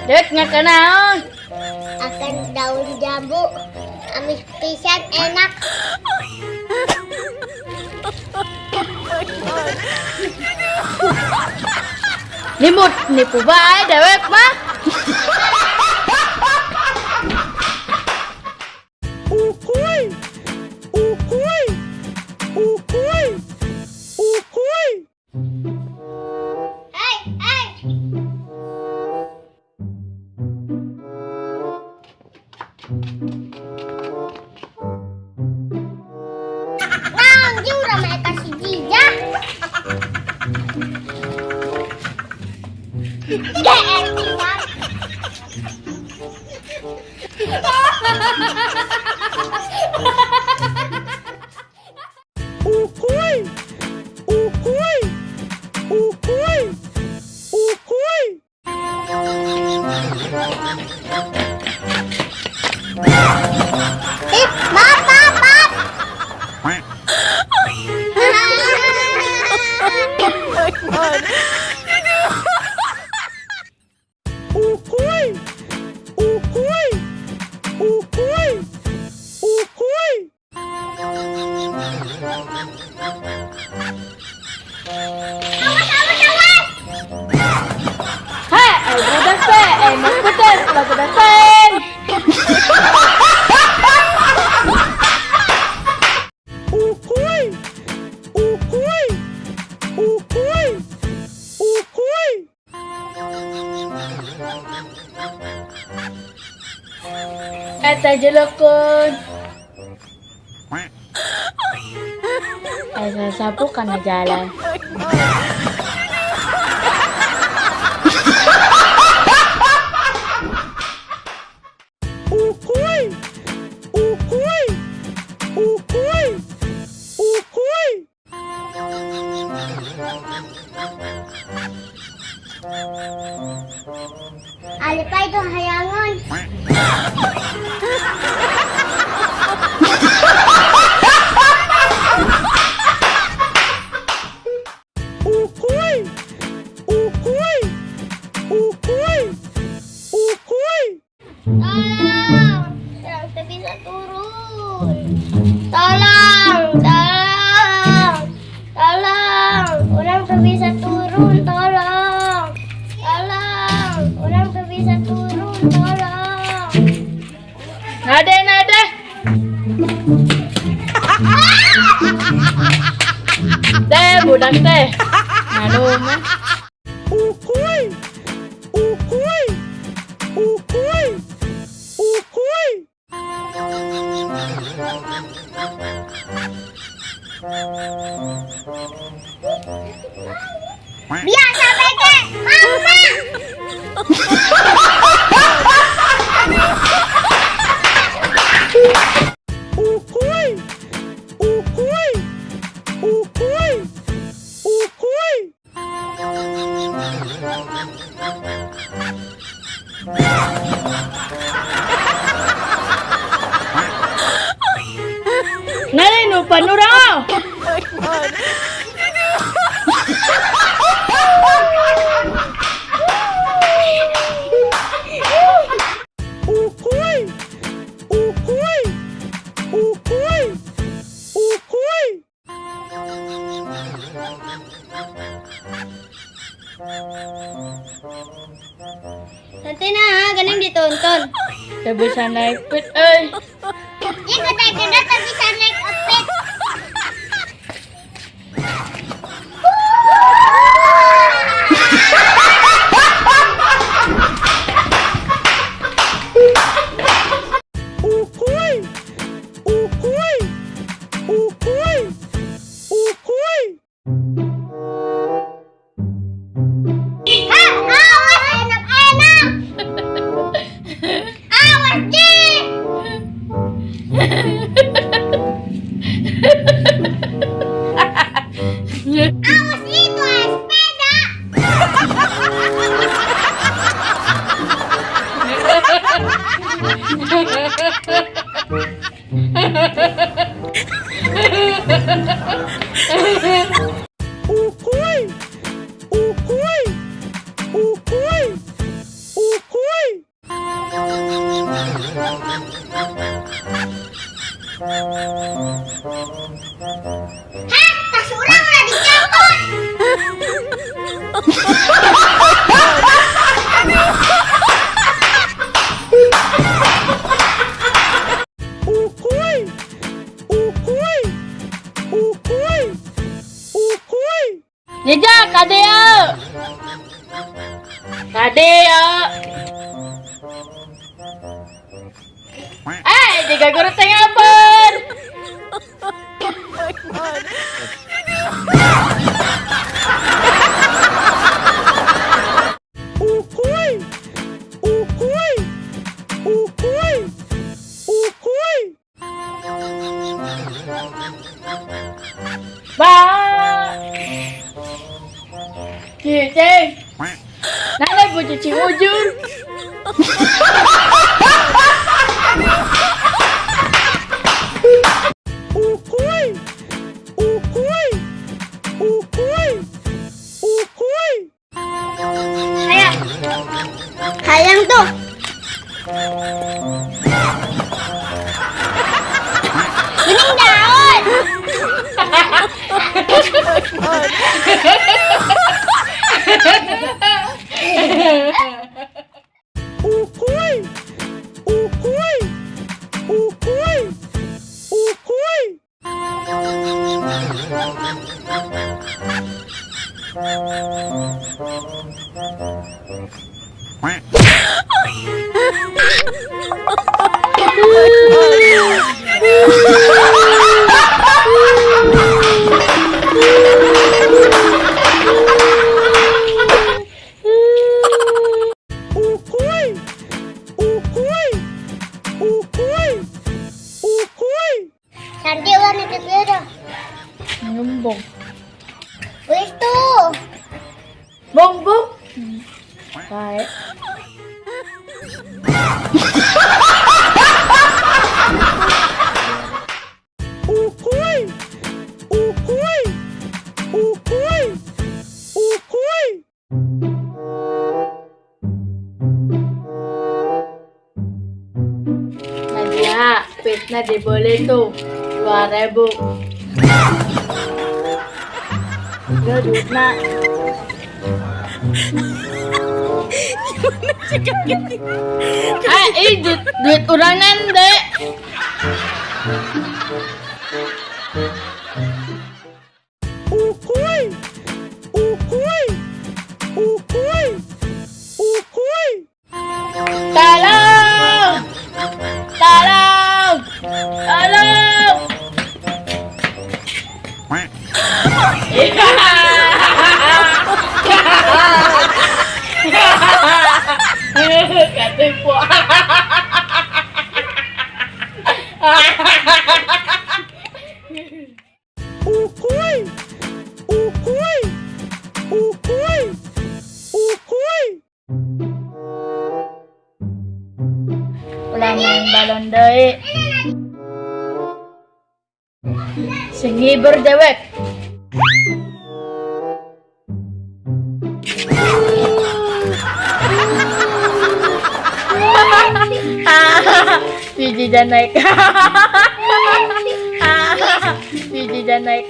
Dek ngakan naon? Akan daun jambu. Amis pisan enak. Limut nipu bae dewek mah. Uhuy! Uhuy! Uhuy! Uhuy! Hei, hei. Naon jeung urang eta si Jija. GR pisan. Uhuy! Uhuy! Uhuy! Uhuy! Ih, maaf, maaf, maaf. Uhuy! Uhuy! Uhuy! Uhuy! Awas, awas, awas. Hei, ai budak teh, ai mas puter, ulah budak teh. Uhuy! Uhuy! Uhuy! Uhuy! Eta jelekeun. Aya sapu kana jalan. Uhuy! Uhuy! Uhuy! Uhuy! Alipay itu hayangan. Uhuy! Uhuy! Uhuy! Uhuy! Tolong, urang teu bisa turun. Tolong, tolong, tolong, urang teu bisa turun, tolong, tolong, urang teu bisa turun, tolong. Nade nade. Teh budak teh. Ngadu mah. Uhuy! Uhuy! Uhuy! Uhuy! Biasa bege, mama. Uhuy! Uhuy! Uhuy! Uhuy! Nade nu panurang. Uhuy! Uhuy! Uhuy! Uhuy! Nanti nah, geuning ditonton. Teu bisa naik pit euy. Ini gede-gede teu bisa naik epit. Uhuy! Uhuy! Uhuy! Uhuy! Hah, awas enak-enak. Awas, Ji. Awas itu sepeda. Uhuy! Uhuy! Uhuy! Uhuy! Hah, tas urang ulah dicopot. Uhuy! Uhuy! Uhuy! Uhuy! Jeja, kade ya. Kade ya. Eh, tiga guru tengah apa? Uhuy! Uhuy! Uhuy! Uhuy! Ba. Cicing. Nana bu cicing ujur. Uhuy! Uhuy! Uhuy! Uhuy! Hayang. Hayang tuh. Bening daun. Uhuy! Uhuy! Uhuy! Uhuy! Uhuy! Uhuy! Uhuy! Uhuy! Santi ulah nitip ieu dah. Nyumbung. Wis tuh. Bung bung. Baik. Uhuy! Uhuy! Uhuy! Uhuy! Nadia, fitnah diboleh tuh 2.000. Yo duitna. Ah, ini duit urang nande. Uhuy! Uhuy! Uhuy! Uhuy! Tolong! Tolong! Tolong! Katipu. Uhuy! Uhuy! Uhuy! Uhuy! Ulah main balon deui. Sing ngibur dewek. Biji dan naik. Biji dan naik.